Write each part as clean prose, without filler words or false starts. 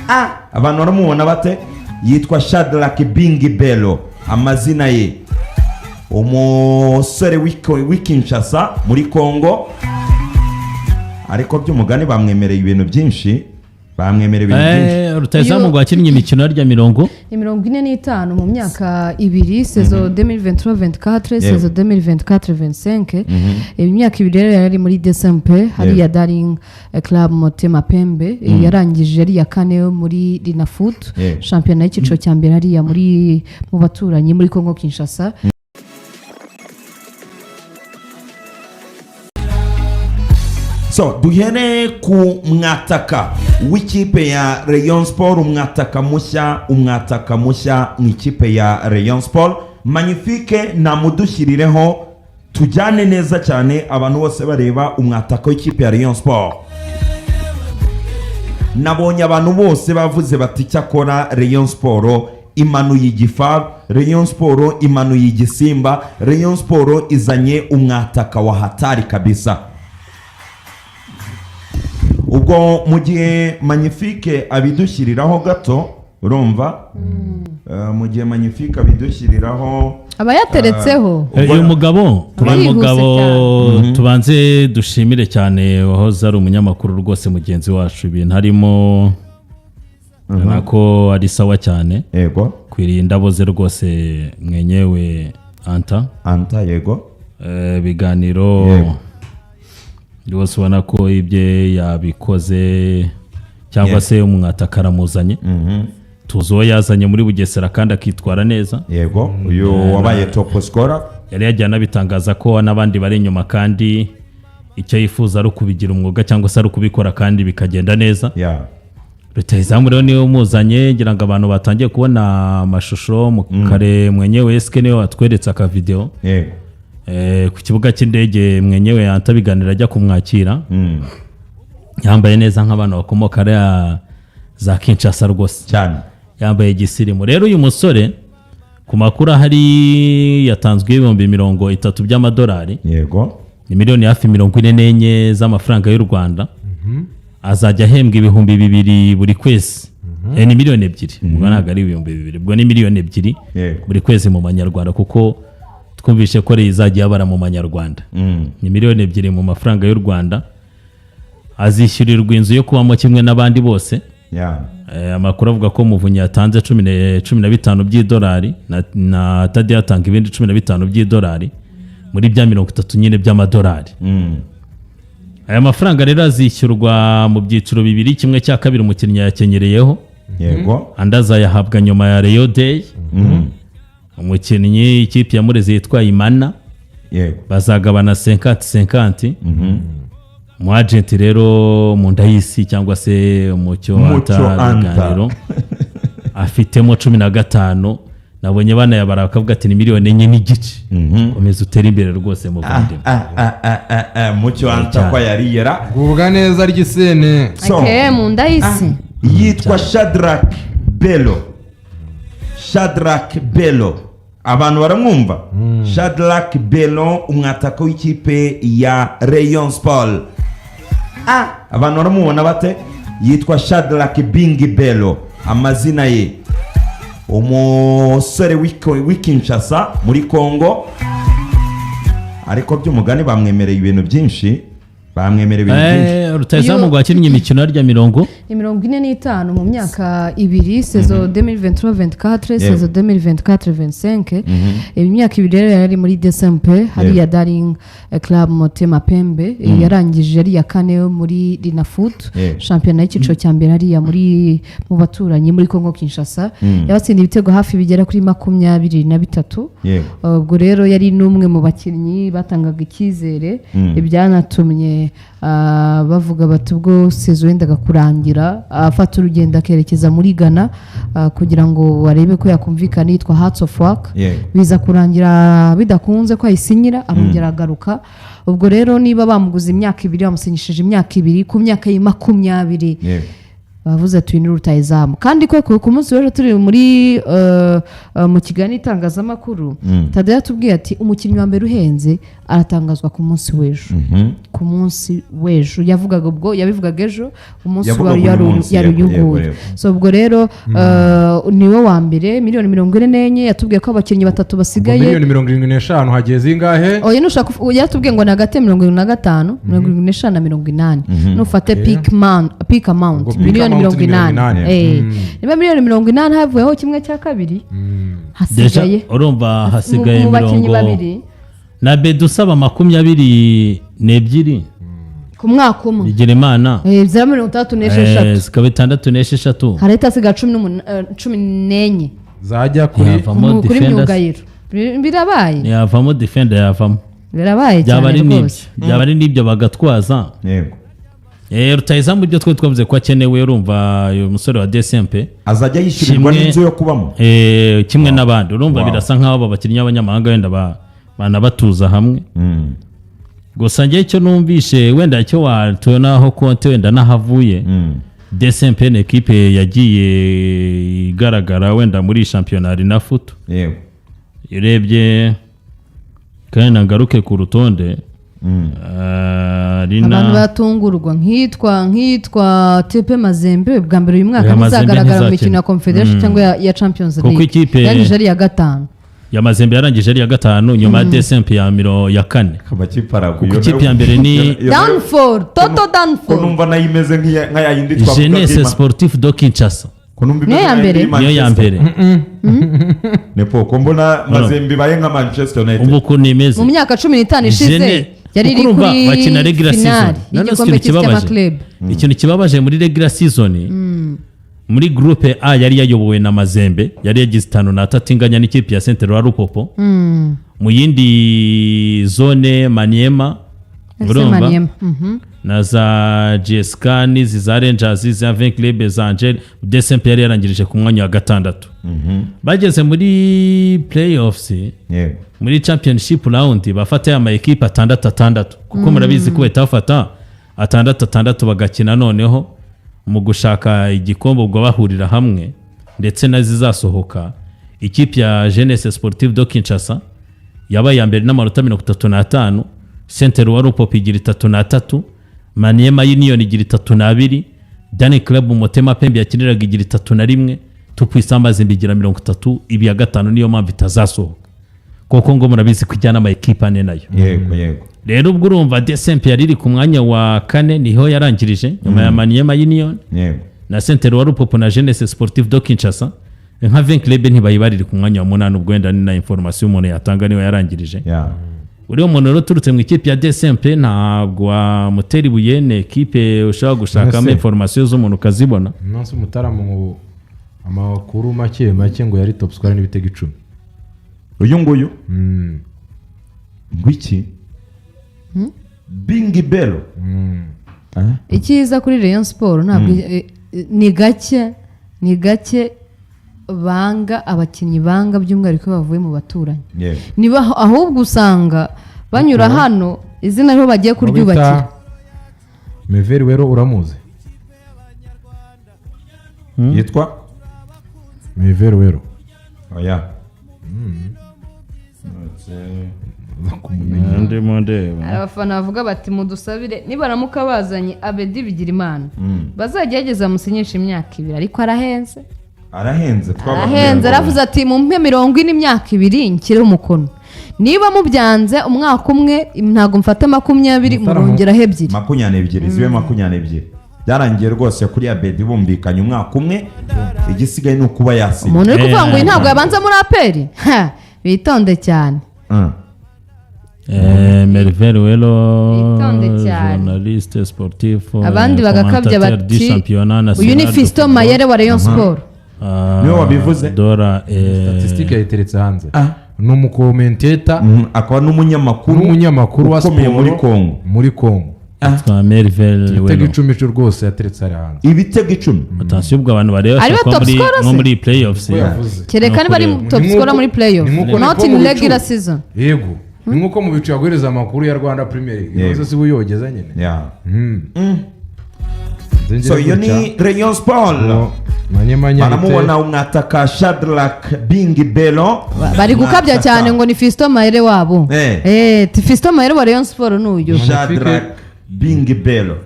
Abantu baramubona bate? Yitwa Shadrack Bingi Bello amazina ye, umusore w'i Kinshasa muri Congo. Ariko by'umugani bamwemereye ibintu byinshi, bamwemereye ibintu byinshi. Rutahizamu ngo wakinnye imikino yarya mirongo Ni 45 mu myaka 2, saison 2023-24, saison 2024-25. Imyaka 2 rero yari muri DSMP hariya, Daring Club Motema Pembe. Yarangije ari iya kane muri Linafoot, shampiyona y'icyiciro cya mbere hariya muri mu baturanyi muri Congo Kinshasa. So duhere ku mwataka w'ikipe ya Rayon Sport, umwataka mushya, umwataka mushya mu ikipe ya Rayon Sport. Magnifique, namudushyirireho tujyane neza cyane, abantu bose bareba umwataka w'ikipe ya Rayon Sport. Nabonye abantu bose bavuze bati: "Cyakora Rayon Sport imanuye igifaru, Rayon Sport imanuye igisimba, Rayon Sport izanye umwataka wa hatari kabisa." Ubwo mu gihe Magnifique abidushyiriraho gato, urumva, mu gihe Magnifique abidushyiriraho Aba yateretseho. Uyu mugabo, uyu Yihuse. mugabo tubanze dushimire cyane, wahoze ari umunyamakuru rwose mugenzi wacu, ibintu harimo ubona ko ari sawa cyane. Kwiriye indabo ze rwose mwenyewe Anta. Anta, yego. Ibiganiro rwose ubona ko ibye yabikoze cyangwa se umwataka aramuzanye. Tuzi uwo yazanye muri Bugesera kandi akitwara neza. Yego, uyu wabaye top scorer. Yari yagiye anabitangaza ko n'abandi bari inyuma, kandi icyo yifuza ari ukubigira umwuga cyangwa se ari ukubikora kandi bikagenda neza. Rutahizamu rero niwe umuzanye. Ngira ngo abantu batangiye kubona amashusho mu kare, mwenyewe esike niwe watweretse akavidewo ku kibuga cy'indege, mwenyewe yantabiganira ajya kumwakira. Yambaye neza nk'abantu bakomoka hariya za Kinshasa rwose. Yambaye igisirimu. Rero uyu musore ku makuru ahari yatanzwe 30,000 by'amadolari. Ni miliyoni hafi 44 z'amafaranga y'u Rwanda. Azajya ahembwa 2000 buri kwezi. Ni miliyoni 2, ubwo ntabwo ari 2000, ubwo ni miliyoni 2 buri kwezi mu manyarwanda, kuko twumvishe ko Rayon izajya yabara mu manyarwanda. Ni miliyoni 2 mu mafaranga y'u Rwanda. Azishyurirwa inzu yo kubamo kimwe n'abandi bose. Amakuru avuga ko Muvunyi yatanze 15 by'idolari na Tadiyo atanga ibindi 15 by'idolari muri bya 30 nyine by'amadolari. Aya mafaranga rero azishyurwa mu byiciro bibiri: kimwe cya kabiri umukinnyi yakenyereyeho, andi azayahabwa nyuma ya Rayon Day. Umukinnyi ikipe yamureze yitwa Imana, bazagabana 50-50. Umu agent rero mu nda y'isi cyangwa se Umucyo Mucyo Anta Anta. biganiro afitemo 15. Nabonye banayabara bakavuga ati ni miliyoni 4.5. Komeza utere imbere rwose muvandimwe. Ah, ah, ah, ah, ah, Mucyo Anta Cyane. ko yariyera. Gubwa neza ry'isene. So, Ake mu nda y'isi. yitwa Shadrack Bello. Shadrack Bello, abantu baramwumva. Shadrack Bello, umwataka w'ikipe ya Rayon Sport. Abantu baramubona bate? Yitwa Shadrack Bingi Bello amazina ye, umusore w'i Kinshasa muri Congo. Ariko by'umugani bamwemereye ibintu byinshi, bamwemereye ibintu byinshi. Rutahizamu ngo wakinnye imikino yarya mirongo Ni 45 mu myaka 2, saison 2023-24, saison 2024-25. Imyaka 2 rero yari muri DSMP hariya, Daring Club Motema Pembe. Yarangije ari iya kane muri Linafoot, shampiyona y'icyiciro cya mbere hariya muri mu baturanyi muri Congo Kinshasa. Yabatsindiye ibitego hafi bigera kuri 23. Ubwo rero yari n'umwe mu bakinnyi batangaga icyizere, ibyanatumye bavuga bati ubwo saison yendaga kurangira afata urugendo akerekeza muri Ghana, kugira ngo barebe ko yakumvikana yitwa Hearts of Oak. Biza kurangira bidakunze ko ayisinyira, arongera agaruka. Ubwo rero niba bamuguze imyaka 2, bamusinyishije imyaka 2 ku myaka ye 20. Bavuze ati uyu ni rutayizamu. Kandi koko ku munsi w'ejo turi muri mu kiganiro itangazamakuru, Tadeyo yatubwiye ati umukinnyi wa mbere uhenze aratangazwa ku munsi w'ejo. Ku munsi w'ejo yavugaga, ubwo yabivugaga ejo, umunsi Yavugaga wari uyu yari munsi, yari yego, uyu yego, nguyu. yego. So ubwo rero niwe wa mbere, miliyoni 44. Yatubwiye ko abakinnyi batatu Ubwo basigaye. miliyoni 75 hagiye zingahe? Oya, nushaka yatubwiye ngo ni hagati ya 75, 75 na 80, nufate peak man, peak amount. Ubwo peak Miliyoni amount mirongo ni inani. 80. Niba miliyoni 80 havuyeho kimwe cya kabiri, Déjà, hasigaye urumva hasigaye mu bakinnyi mirongo babiri. Na Bedu usaba 22 ku mwaka umwe. Bigirimana. Zero 66. Zikaba 66. Harahita hasigaye 14. Zajya kuri Yavamo Kuri defenders. myugariro. Birabaye. Yavamo defender, yavamo. Birabaye Byaba cyane ari n'ibyo rwose. Byaba ari n'ibyo bagatwaza. Rutahizamu, ibyo twe twavuze ko akenewe, urumva uyu musore wa DSMP Azajya yishyurirwa n'inzu yo kubamo. Kimwe n'abandi, urumva birasa nk'aho aba bakinnyi b'abanyamahanga wenda banabatuza hamwe. Gusa njye icyo numvishe, wenda icyo watubonaho konte, wenda n'ahavuye, DSMP ni ekipe yagiye igaragara wenda muri shampiyona Linafoot. Urebye kandi nagaruke ku rutonde, Rina Abantu batungurwa nk'itwa TP Mazembe bwa mbere uyu mwaka Oya, Mazembe ntizagaragara mu ntizakina. mikino ya Confederation cyangwa ya Champions Kuko League. ikipe- Yarangije ari iya gatanu. Ya Mazembe yarangije ari iya gatanu, nyuma ya DSMP ya kane. Amakipe araguye. Kuko ikipe ya mbere ni Downfall, total Ko downfall. numva nayo imeze nka ya yindi twavuga Jeunesse by'Ima- Sportif de Kinshasa. Ko numva Niyo imeze ya nka mbere? yindi Niyo ya Manchester. mbere. Nepo ko mbona Mazembe ibaye nka Manchester United. Ubu ukuntu imeze, Mu myaka 15 ishize yari iri Kuko urumva kuri bakina regular season. finali Noneho y'igikombe ikintu cy'isi kibabaje, cy'amaklub. ikintu kibabaje muri regular season, muri groupe A yari yayobowe na Mazembe, yari yagize 53 inganya n'ikipe ya Saint Eloi Lupopo. Mu yindi zone, Maniema, FC urumva, Maniema. Na za GSK n'izi za Rangers, za Club za Angel, DSMP yari yarangirije ku mwanya wa gatandatu. Bageze muri playoffs, muri championship round, bafata ya ma ekipe atandatu atandatu, kuko murabizi ko bahita bafata atandatu atandatu bagakina, noneho mu gushaka igikombe ubwo bahurira hamwe ndetse nazizasohoka. Ikipe ya Jeunesse Sportive de Kinshasa yabaye iya mbere n'amanota 35, Saint Eloi Lupopo igira 33, Maniema Union igira 32, Daring Club Motema Pembe yakiniraga igira 31, Tout-Puissant Mazembe igira 30, ibi ya gatanu. Niyo mpamvu itazasohoka, kuko ngo murabizi ko ijyana ama ekipe ane nayo. yego yego Rero ubwo urumva DSMP yari iri ku mwanya wa kane, niho yarangirije nyuma ya Maniema Union na Saint Eloi Lupopo na Jeunesse Sportive de Kinshasa. Nka V Club ntibayibarire ku mwanya wa munani, ubwo wenda ni na information umuntu yatanga, niwe yarangirije. Uriya muntu rero uturutse mu ikipe ya DSMP ntabwo wamutera ibuye, ni ekipe ushobora gushakamo Ese. information z'umuntu ukazibona. Umunsi umutaramu, amakuru make make ngo yari top scorer n'ibitego 10. Uyu nguyu ngwiki Bingi Belo. Icyiza kuri Rayon Sport ntabwo ni gake banga abakinnyi, banga by'umwihariko iyo bavuye mu baturanyi. Niba ahubwo usanga banyura hano, izina ariho bagiye kuryubakira. Meveri wero uramuzi? Yitwa Meveri wero. Oya. Ndimo ndeba. Hari abafana bavuga bati mudusabire nibaramuka bazanye Abedi Bigirimana, bazagerageza bamusinyishe imyaka 2, ariko arahenze. Arahenze, twababwiye Arahenze. Aravuze ati mumpe 40 imyaka 2 nshyireho umukono, niba mubyanze umwaka umwe ntabwo mfata 20, murongeraho ebyiri. 22, zibe 22. Byarangiye rwose kuri Abedi bumvikanye umwaka umwe, igisigaye ni ukuba yasinya. Umuntu uri kuvuga ngo uyu ntabwo Eh. yabanza muri APR. Ha, bitonde cyane. Merveille Welo. Witonde cyane. Journaliste sportif, Abandi bagakabya commentateur du bati championnat national uyu ni de Fiston football. Mayere wa Rayon Sport. Ah, Niwe wabivuze? Dora Statistique yayiteretse hanze, ni umucommentator Akaba n'umunyamakuru n'umunyamakuru wa ukomeye siporo muri Congo. Muri Congo. Yitwa Merveille Ibitego Welo. 10 cyo rwose yateretse hari hanze. Ibitego 10. Attention, ubwo abantu bareba Ariwe ashobora kuba top scorer nko se? muri playoffs. Uko yavuze. Kereka niba ari Ni top Ni scorer muri playoff, ni nk'uko not Nepo in mu bicu. regular season. Yego, ni nk'uko mu bicu yaguhereza amakuru ya Rwanda Premier League. Yego. Yego, si uyogeza nyine. So iyo ni Rayon Sport. Manye Baramubona umwataka Shadrack Bingi Belo. Bari gukabya Umwataka cyane ngo ni Fiston Mayele wabo. Ti Fiston Mayele wa Rayon Sport ni uyu. Shadrack Bingi Belo.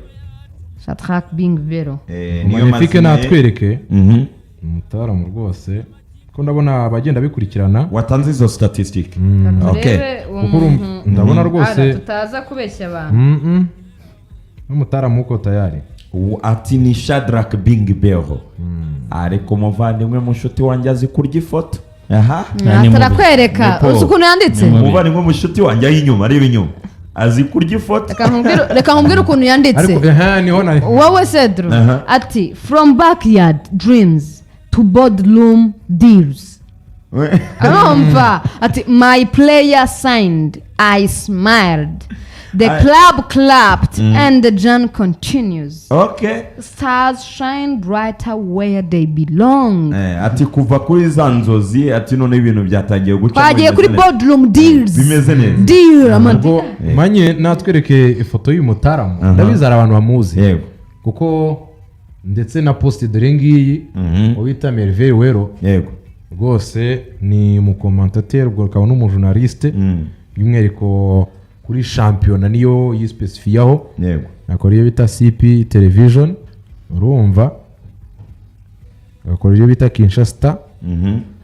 Shadrack Bing Belo. Niyo Magnifique mazina ye. natwereke umutaramu rwose, ko ndabona abagenda bikurikirana. Watanze izo statistic. Okay. Turebe uwo Kuko muntu. ndabona rwose Ara, tutaza kubeshya abantu. N'umutaramu uko tayari. Ati ni Shadrack Bingi Belo, ariko umuvandimwe mushuti wanjye azi kurya ifoto aha. Ni mubi. Atarakwereka. Ni Paul. Uzi ukuntu yanditse? Ni mubi. Umuvandimwe mushuti wanjye aho inyuma, areba inyuma, azi kurya ifoto. Reka nkubwire ukuntu yanditse. Ariko ehe, niho na Wowe Cedro. Ati "From backyard dreams to boardroom deals." Arumva ati "My player signed, I smiled, the club clapped and the journey continues. Stars shine brighter where they belong." Ati kuva kuri za nzozi, ati none ibintu byatangiye guca. Twagiye kuri boardroom deals. Bimeze neza. Deal Ubwo manye natwereke ifoto y'uyu mutaramu. Ndabizi hari abantu bamuzi, kuko ndetse na post dore ngiyi, uwo bita Merveille Wero. Rwose ni umucommentateur, ubwo akaba n'umujournaliste, by'umwihariko kuri shampiyona niyo yispecifiyaho. Akora iyo bita CP Television, urumva, agakora iyo bita Kinshasa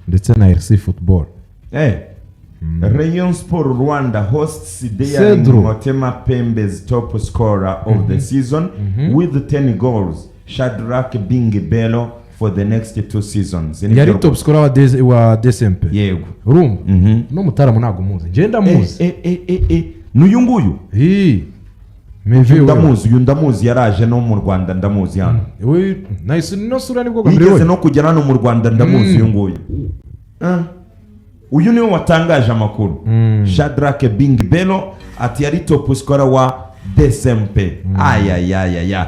ndetse na RC Football. Rayon Sport Rwanda hosts Daring Cedro. Motema Pembe's top scorer of the season with 10 goals, Shadrack Bingi Bello, for the next two seasons. Yari top scorer wa DSMP. Urumva, no mutaramu ntabwo umuzi, njye ndamuzi. N'uyu nguyu? Hi. Merveille Wero. Ndamuzi uyu, ndamuzi, yaraje no mu Rwanda, ndamuzi hano. We nahise ino sura nibwo bwa mbere Yigeze we no kugera hano mu Rwanda, ndamuzi uyu nguyu. Ah. Uyu niwe watangaje amakuru, Shadrack Bing Bello, ati yari top scorer wa DSMP, ayayayaya.